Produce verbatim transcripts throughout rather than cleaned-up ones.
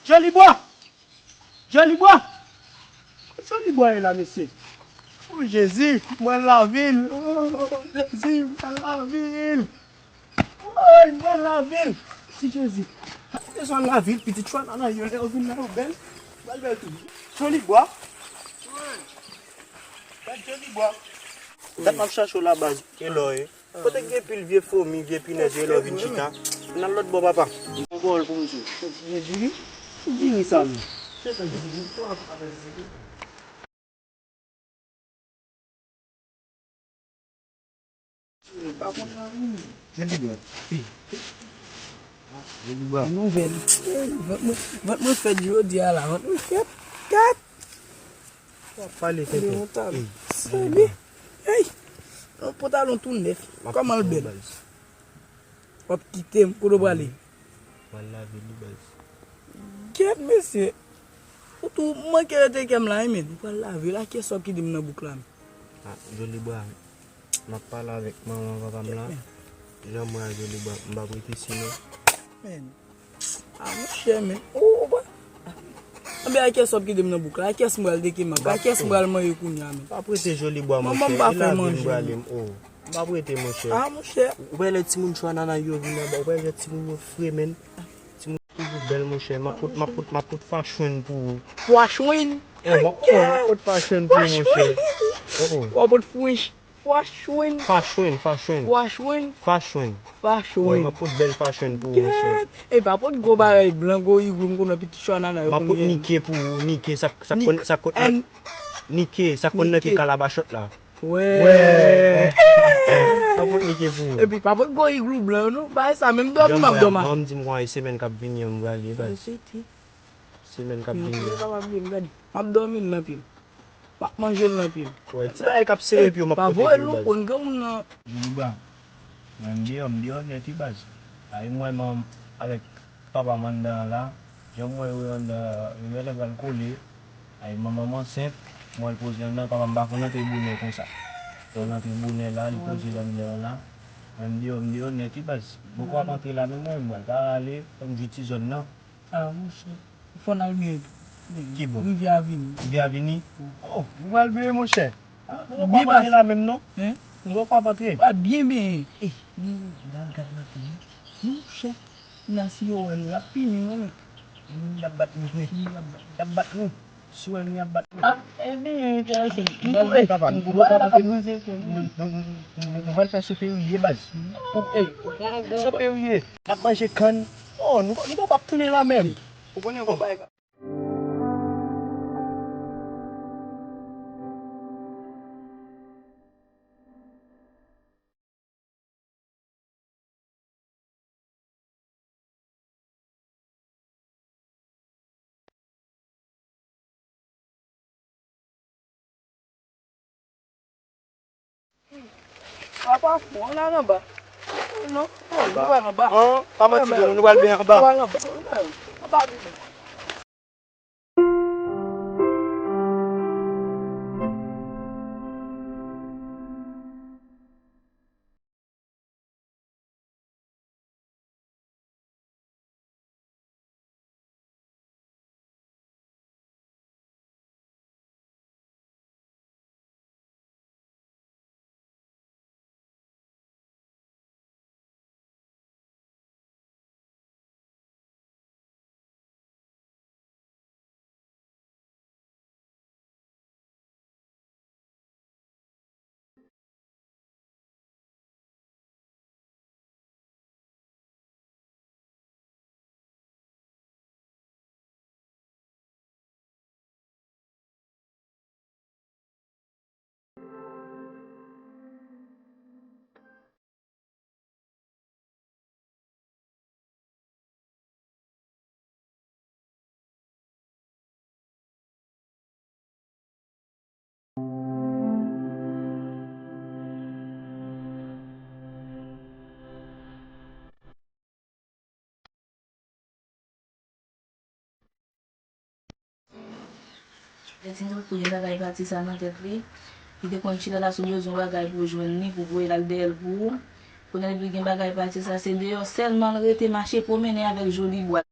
Jolibwa! Jolibwa! Jolibwa ye la, mesye. O Jezi, mwen lavil. O Jezi, mwen lavil. Woy, mwen lavil. Ti Jezi. Kote sa lavil, pitit chwa nan yo, lè yo vin la, yo bèl. Bèl, bèl tou. Jolibwa. Gad Jolibwa. Dat m ap chache w la, baz. Elò ye. Kote k gen pil vye fomi, vye pinèz yo lè w vin chita? Nan lòt bò, papa. Yon pawòl pou misye. Jezi, diri sa menm. Pa konn la vini. Jezi, bro. Jezi, bro. Nouvèl. Vant mwen, vant mwen fèt jodi a la. Vant mwen fèt. Kat. W ap pale, tenten. Levantan. Ey, Sèbi. Ey! Yon pantalon tou nèf. Kòman l bèl? W ap kite m, kote w prale? M al lave li, baz. Gyèt, mesye. Ou tou manke rete kè m la, wi, men. M pral lave la, kiyès w ap kite m nan bouk la, men? Ah, Jolibwa, m ap pale avèk manman papa m la. Jan mwen a Jolibwa, m p ap rete si non. Men. Ah, monchè, men. Ou, ou pa. Anben, a kiyès w ap kite m nan bouk la? A kiyès m pral teke m ap? A kiyès m pral manje kounye a, men? M p ap rete Jolibwa, monchè. Manman m pa fè manje. M p ap rete, monchè. Ah, monchè. Ou wè lè timoun chwa nanay yo vin anba, ou wè lè timoun yo fre, men. Timoun toujou bèl, monchè. M ap pot, m ap pot, m ap pot fachwen pou ou. Fachwen? Eh, m ap pot fachwen pou ou, monchè. Oh, oh. W ap pot french. Fachwen. Fachwen, fachwen. Fachwen. Fachwen. Fachwen. Wi, m ap pot bèl fachwen pou ou, monchè. Gèt. E pa pot gwo bagay blan, gwo iglou, m konnen pitit chwa nanay yo. M ap pot nike pou ou, nike, sa, sa konn, sa konn, nike, sa konn nan ke kalabachòt la. Wè. Wè. M ap pot nike pou ou. Epi pa pot gwo iglou blan yo, non. Bagay sa, menm dòmi m ap dòmi. Manman m di m, gon semèn k ap vini an, m prale, baz. Semèn k ap vini. Semèn k ap vini, gade. M ap dòmi l nan pye m. M ap manje l nan pye m. Wè, ti bagay k ap sere pye w, m ap pote pou ou, baz. Pa voye l non, konn granmoun nan. Joliba, mwen m deyò, m deyò nèt wi, baz. Ay, m wè manman avèk papa m anndan an la. Jan m wè yo anndan, yo genlè pral kole. Ay, manman m ansent, m wè l poze anndan, papa m pa konn antre bonè konsa. Lè l antre bonè la, li poze l anndan an la. Mwen m deyò, m deyò nèt wi, baz. Poko ap antre la menm, mwen m pral pa rale, fò m jwe ti zòn nan. Ah, monchè. Fò n al benyen tou. Ki bò? Rivyè a vini. Rivyè a vini? Oh, nou pral benyen, monchè. Ah, nou poko ap antre la menm, non. Hein? Nou poko ap antre. Pral byen benyen. Eh, nou pral gad nan peyi. Monchè, nan si yo wè nou, y ap pini nou, men. Y ap bat nou vre. Y ap bat nou. Si w wè nou, y ap bat nou. Ah, eh, benyen enterese m. Bon, eh, papa, nou poko ap antre, non. Nou, nou, nou, nou, nou pral fè sou fevriye, baz. Ey, sou fevriye. N ap manje kann. Oh, nou, nou poko ap tounen la menm. Ou konnen kòman bagay sa. Papa, bon, la anba. Non, nou pral anba. An, pa manti, nou pral byen anba. Nou pral anba. Anba, Lè Tine te konn gen bagay pati sa nan tèt li, li te konn chita la sou bezwen bagay pou jwenn li, pou voye l al dèyè l pou ou. Kounye a depi gen bagay pati sa, se deyò sèlman l rete mache pwomennen avèk Jolibwa.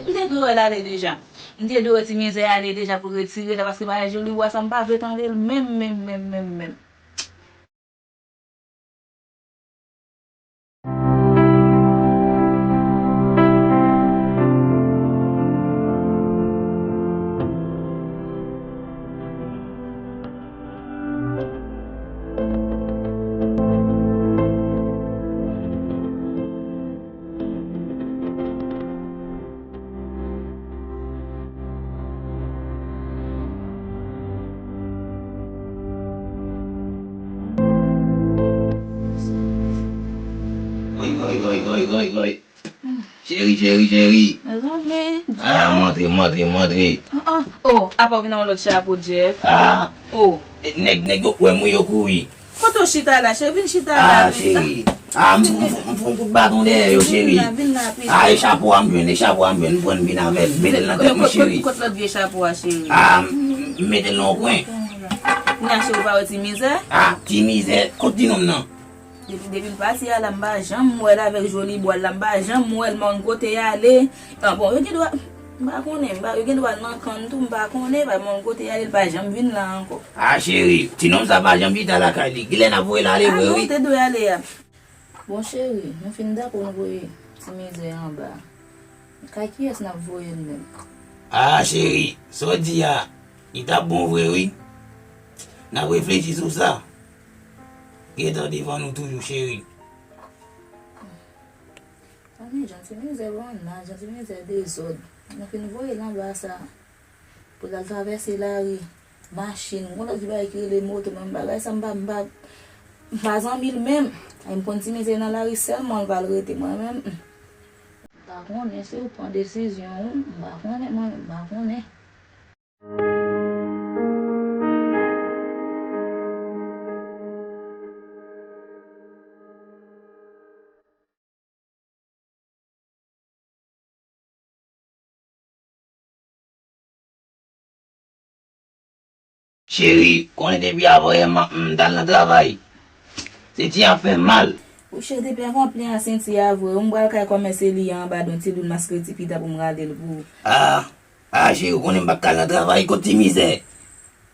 M te dwe wè l ale deja. M te dwe wè ti mizè ale deja pou retire l la, paske bagay Jolibwa sa, m pa vle tande l menm, menm, menm, menm, menm. Woy, woy, woy, woy, woy, woy. Cheri, cheri, cheri. Mezanmi. Ah, m antre, m antre, m antre. Ah, ah. Oh, apa w vin nan yon lòt chapo, Jeff? Ah. Oh. Nèg, nèg yo kwè m wi, yo kouri. Kote w chita la, cheri? Vin chita la, ah, vin la. Cheri. Ah, m, m, m, m fè yon kout baton dèyè yo, cheri. Vin la, vin la, pito. Ah, e chapo a m jwenn, e chapo a m jwenn, m pran m vin avè l. Mete l nan tèt mwen, cheri. Kot, kot, kot lòt vye chapo a, cheri? Ah, m, m mete l nan yon kwen. Kounya, cheri, ou pa wè ti mizè? Ah, ti mizè. Kot ti nonm nan? Depi, depi l pati a la, m pa janm wè l avèk Jolibwa la, m pa janm wè l, m pa konn kote y ale. Ah, bon, yo gen dwa, m pa konnen, m pa, yo gen dwa nan kann tou, m pa konnen, pa, m pa konn kote y ale, l pa janm vin la ankò. Ah, cheri, ti nonm sa pa janm chita lakay li. Kilè n ap voye l ale vre, wi. Ah, non, te dwe ale a. Bon, cheri, nou fin dakò nou voye ti mizè anba. Kay kiyès n ap voye l menm? Ah, cheri, sa w di a, li t ap bon vre, wi. N ap reflechi sou sa. Gentan devan nou toujou, cheri. Anmwey, jan ti mizè bannann, jan ti mizè dezòd. Nou fin voye l anba sa. Pou l al travèse lari. Machin, gon lòt bagay ki rele moto, men bagay sa m pa, m pa, m pa zanmi l menm. Ay, m konn ti mizè nan lari sèlman l pral rete. Mwen menm, m pa konnen, se ou k pran desizyon ou, m pa konnen, mwen, m pa konnen. Cheri, konnen depi avan yè m, m t al nan travay. Senti an fè m mal. Wi cheri, depi avan plen a senti a vre. M pral kay kòmè se li a anba don ti doun maske ti pita pou m rale l pou ou. Ah, ah, cheri, ou konnen m p ap ka al nan travay, kot ti mizè?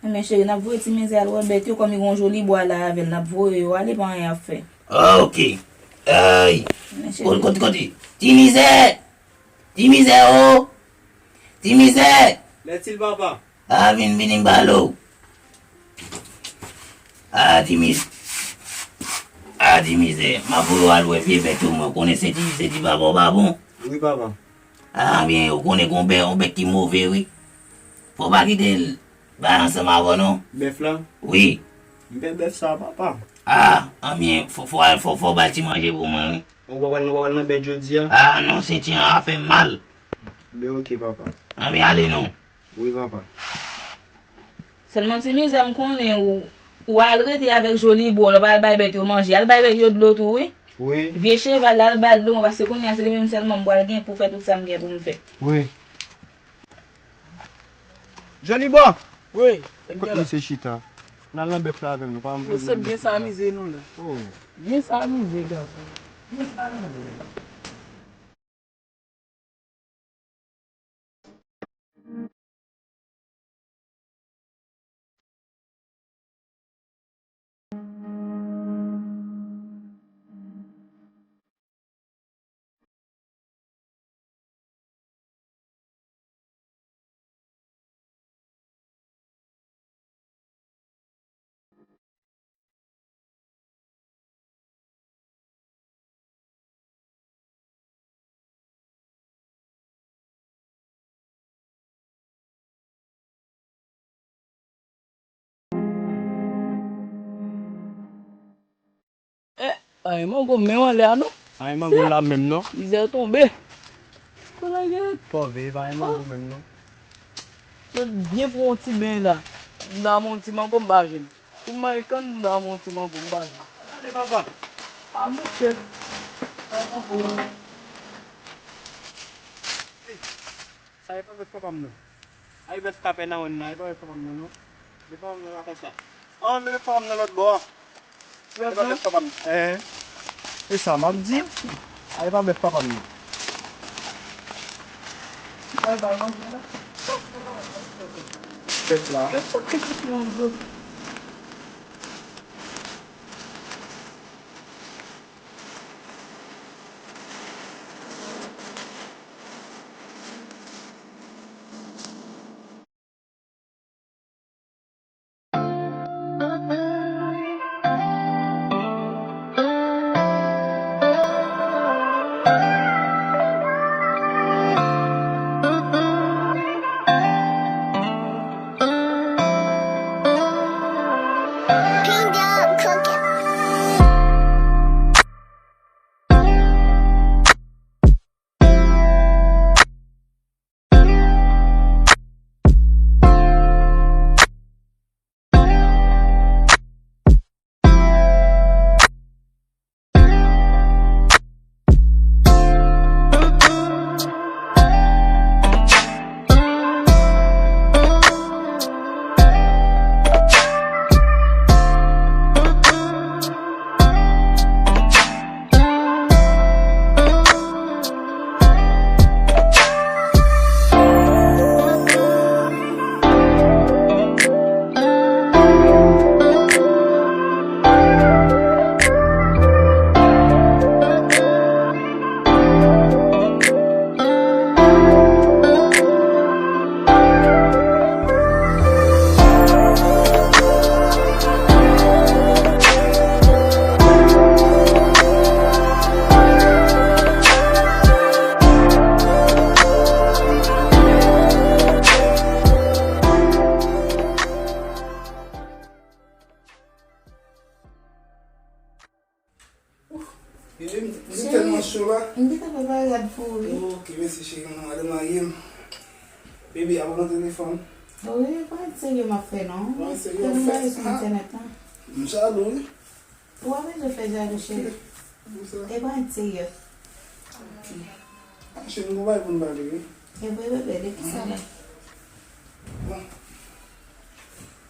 Enben cheri, n ap voye ti mizè al wè bèt yo, kòm li gon Jolibwa la avè l, n ap voye yo ale, pa anyen ap fè. Ok. Ay. Enben cheri. Kot, kot, kote? Ti mizè! Ti mizè o! Ti mizè! Lètil papa. Ah, vin, vini m pale w. Ah, ti mizè. Ah, ti mizè. M ap voye w al wè vye bèt yo, mwen konnen se ti, se ti papa w pa bon. Wi, papa. Ah, byen, ou konnen gen yon bèt, yon bèt ki move, wi. Fò w pa kite l bay ansanm avè w, non. Bèf la? Wi. M pè bèf sa, papa. Ah, anbyen, fò, fò, fò, fò w ba l ti manje pou mwen, wi. Ou pa pral, nou pa pral nan bèt jodi a? Ah, non, senti an ap fè m mal. Ben, ok, papa. Anbyen, ale non. Wi, papa. Sèlman ti mizè m konnen ou, ou al rete avèk Jolibwa, ou pa al bay bèt yo manje. Al bay bèt yo dlo tou, wi. Wi. Vye cheval la, al ba l dlo, paske kounye a se li menm sèlman m pral gen pou fè tout sa m gen pou m fè. Wi. Jolibwa! Wi. Kot misye chita? N al nan bèf la avè m, nou pa anvi. Mesye, byen sa amize nou la. Oh. Byen sa amize, gason. Byen sa amize. Eh, ay, mango m menm anlè a non. Ay, mango la menm non. Mizè tonbe. Kote l ye? Pòv e pa ay mango menm non. Mwen byen pran yon ti beny la. M ta pran yon ti mango m pa jwenn. Pou m mare kann m ta pran yon ti mango m pa jwenn. Gade papa. A mouche. Ay mango. Sa e pa bèf papa m nan. Ay bèf Kapènawòm nan, e pa bèf papa m nan non. Bèf papa m nan pa konsa. An, men bèf papa m nan lòt bò a. E pa bèf papa m. Eh. E sa m ap di. Ay pa bèf papa m nan. Bay balon. Tèt la. Ouf, bebe, m, m tèlman cho la. M gentan prepare rad pou ou, wi. Ok, mèsi cheri, mwen ale marye m. Bebe, abone nan telefòn. Wi, pa yon serye m ap fè non. Pa yon serye w ap fè. Kòm m pa sou entènèt lan. M jalou, wi. Ou pa bezwen fè jalou, cheri. Poukisa? E pa yon serye. Ok. Ah, cheri, m gon bagay pou n pale, wi. E vre, bebe, de kisa la? Bon.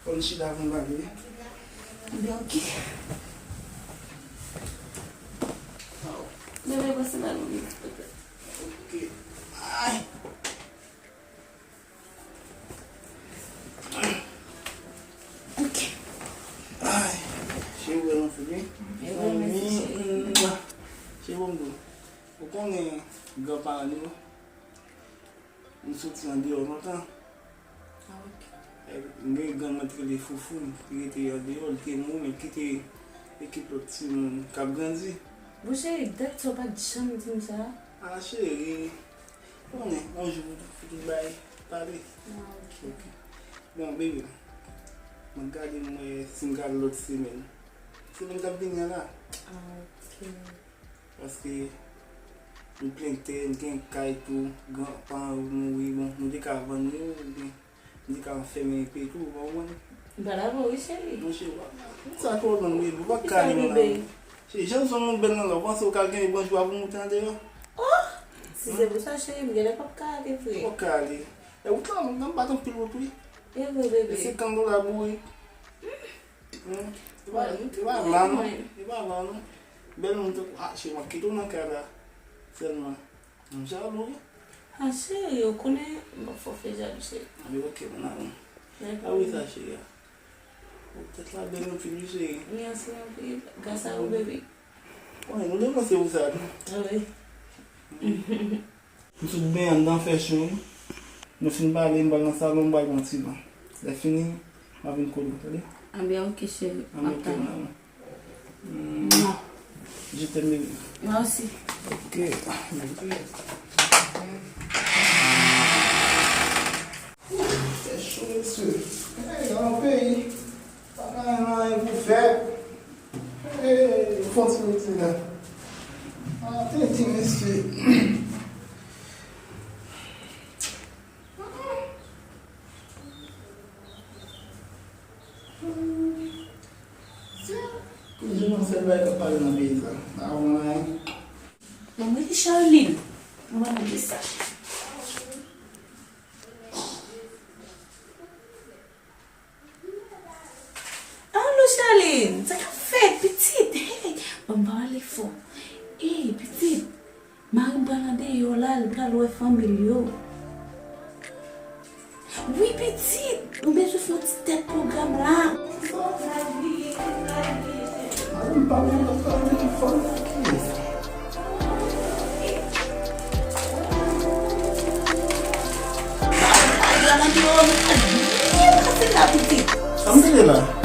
Fò n chita pou n pale. Ebyen, ok. Bebe, pase ba nou li, silvouplè. Ok. Ay. Ok. Ay. Cheri, ou wè nan figi? E wè, mèsi, cheri. Cheri, bon, bon. Ou konnen granparan nou? M soti andeyò lontan. Ah, ok. E, m gen yon grann mwen te rele Foufou, li rete andeyò, li te mouri, men l kite ekip lòt timoun k ap grandi. Bon, cheri, dat sa w pa t janm di m sa. Ah, cheri, konnen, yon jou pou tout bagay pale. Ah, ok. Ok. Bon, bebe, mwen gade m wè si m ka al lòt semèn. Semèn k ap vini an la. Ah, ok. Paske nou plen tè, nou gen kay tou, granparan yo mouri, bon, nou te ka vann yo, oubyen nou te ka anfèmen epi tou, ou pa konprann? M pa dakò, wi, cheri. Monchè, w ap, sa twò long, wi, ou p ap ka ale nan la. Cheri, jan zòn nou bèl nan la, ou panse ou ka genyen bon jou a pou moute andeyò? Oh! Si se pou sa, cheri, m genlè p ap ka ale vre. Ou p ap ka ale. E wout la long, nan bat anpil wout, wi. E vre, bebe. E se kanno la bourik. Hmm, e pa, e pa la non, e pa la non. Bèl moun tankou, ah, cheri, m ap kite w nan kay la. Sèlman, m jalou, wi. Ah, cheri, ou konnen, m p ap fè w fè jalou, cheri. Anben, ok, bon, nan. Ah, wi, sa, cheri. Ou tèt la bèl anpil, wi, cheri. Mèsi anpil. Gras a ou, bebe. Konnen, nou depanse pou sa, tou. Ah, wi. M sot benyen anndan fè cho wi. Nou fin pale, m pral nan salon, m pral pran ti ban. Lè fini, m ap vin kote w, tande? Anben, ok, cheri. Anben, ok, maman. Mwa. Je t'aime, bébé. Mwen osi. Ok. Fè cho, mesye. Hey, nan yon peyi. Pa ka gen anyen pou fè. Hey, fon ti mete la. Ah, tenten, mesye. Kouzin mwen, sèl bagay k ap pale nan peyi sa. Pa konn anyen. Bon, mwen se Charline. Mwen pa konn de sa. Alo, Charline, sa k ap fèt, pitit? Hey, ban m pale fò. Hey, pitit, mari m pral andeyò la, l pral wè fanmi l yo. Nan biwo m, m pa byen pase la, pitit. Sa m tande la?